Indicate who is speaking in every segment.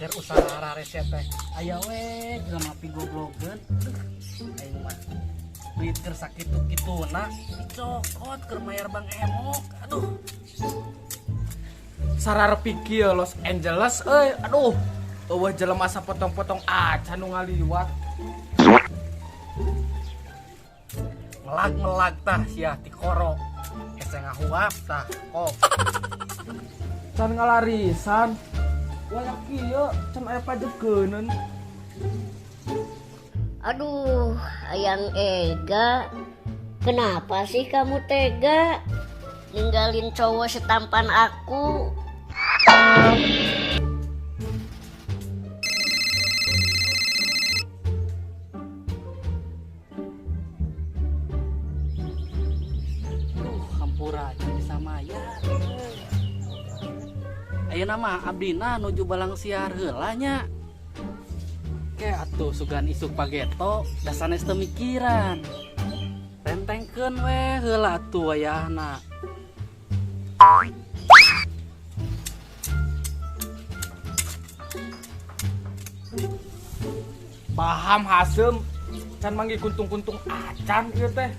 Speaker 1: Keur usaha rarese teh aya we jelema pigoblogeun. Aing mah duit keur sakitu-kituna dicokot keur mayar Bang Emok. Aduh.
Speaker 2: Sararepi kieu Los Angeles euy, aduh. Eueuh jelema sapotong-potong acan nu ngaliwat.
Speaker 1: Melag-melag tah sia tikoro. Hese ngahuap tah kok.
Speaker 2: Can ngalarisan. Waya kieu can aya pajegeuneun.
Speaker 3: Aduh, Ayang Ega, kenapa sih kamu tega ninggalin cowok setampan aku?
Speaker 1: Duh, hampura can bisa mayar. Ayeuna mah abdina nuju balang siar heula nya. Ke atuh sugan isuk pageto da sanes teu mikiran. Tentengkeun we heula atuh wayahna.
Speaker 2: Paham hasem can manggih kuntung-kuntung acan ieu teh.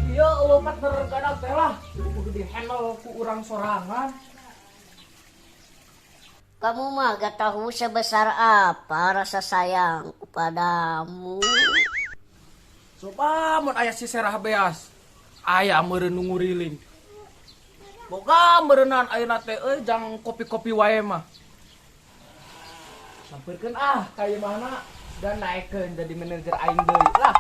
Speaker 2: Iya, eueuh partner gadak teh lah. Kudu di-handle ku urang sorangan.
Speaker 3: Kamu mah gak tahu sebesar apa rasa sayangku padamu.
Speaker 2: Coba mun aya si serah beas. Aya meureun nu nguriling. Boga meureunnan ayeuna teh euy jang kopi-kopi wae mah. Sampeurkeun ah ka ieu mana dan naekeun jadi manajer aing deui lah.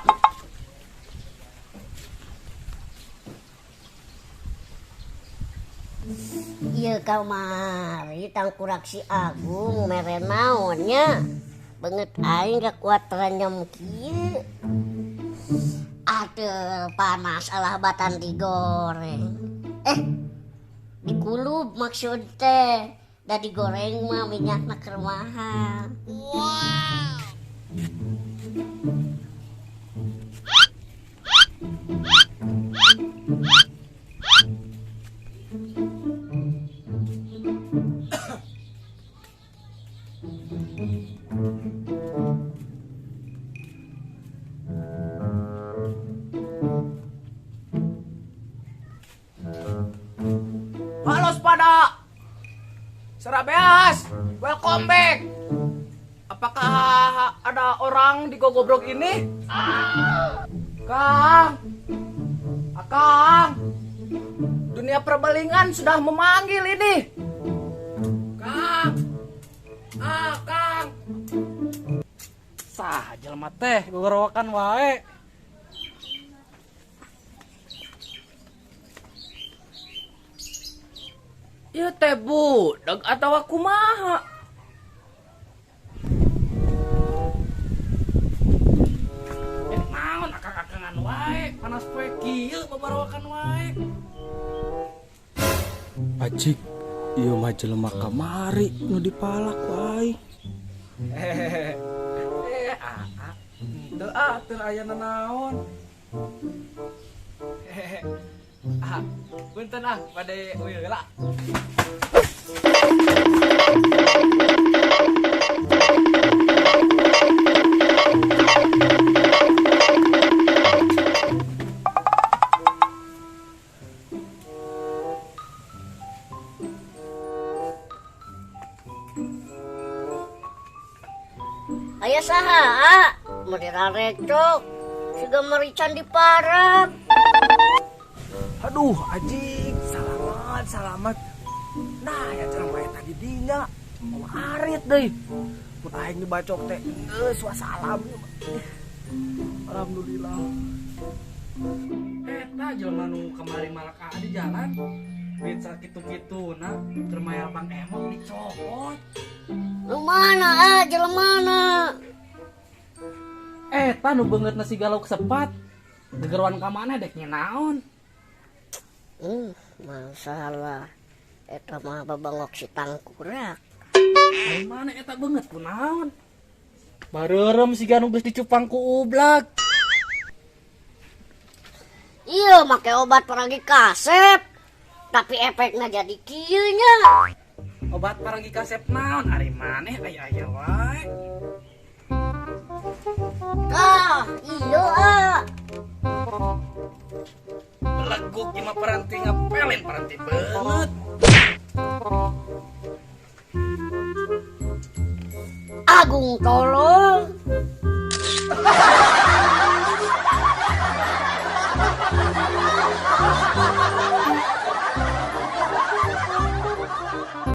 Speaker 3: Ieu kamari tangkurak si Agung mere naonnya. Beungeut aing gak kuat renyem kieu. Aduh, panas alah batan digoreng. Dikulub maksud teh. Da digoreng mah minyakna keur mahal.
Speaker 2: Wow. Halo pada Serabeas, welcome back. Apakah ada orang di Gogobrok ini? Kang, Akang, dunia perbelingan sudah memanggil ini. Kang, Akang.
Speaker 1: Sah jelema teh gogorowokan wae.
Speaker 2: Ieu teh budak atawa kumaha?
Speaker 1: Naon akang-akangan wae, panas poe kieu babarawakan wae.
Speaker 2: Acik, ieu mah jelema kamari nu dipalak wae. Aa, teu ah, teu aya nanaon. Ah, punten ah, bade uih heula.
Speaker 3: Aya saha, ah? Meuni rarecok, siga merican di parab.
Speaker 2: Aduh, ajik, salamat, salamat. Nah, ya jelema eta di dinya. Mau arit deui. Mun aing dibacok teh, geus wasalam. Alhamdulillah.
Speaker 1: Eta jelema nu kamari malak aa di jalan. Duit sakitu-kituna keur mayar Bang Emok dicopot.
Speaker 3: Nu mana ah jelemana?
Speaker 1: Eta nu beungeutna si Galauk sepat. Gegeruan ka maneh dek naon?
Speaker 3: Masalah. Eta mah babangok si tangkurak.
Speaker 1: Ai mana eta beungeut kunaon? Bareureum siga nu geus dicupang ku ublag.
Speaker 3: Iya, make obat paragi kasep. Tapi efekna jadi kieu nya.
Speaker 1: Obat paranggi kasep naon ari maneh aya-aya wae.
Speaker 3: Tah, iya ah.
Speaker 1: Beleguk ieu mah paranti ngapelin paranti beungeut.
Speaker 3: Agung tolong.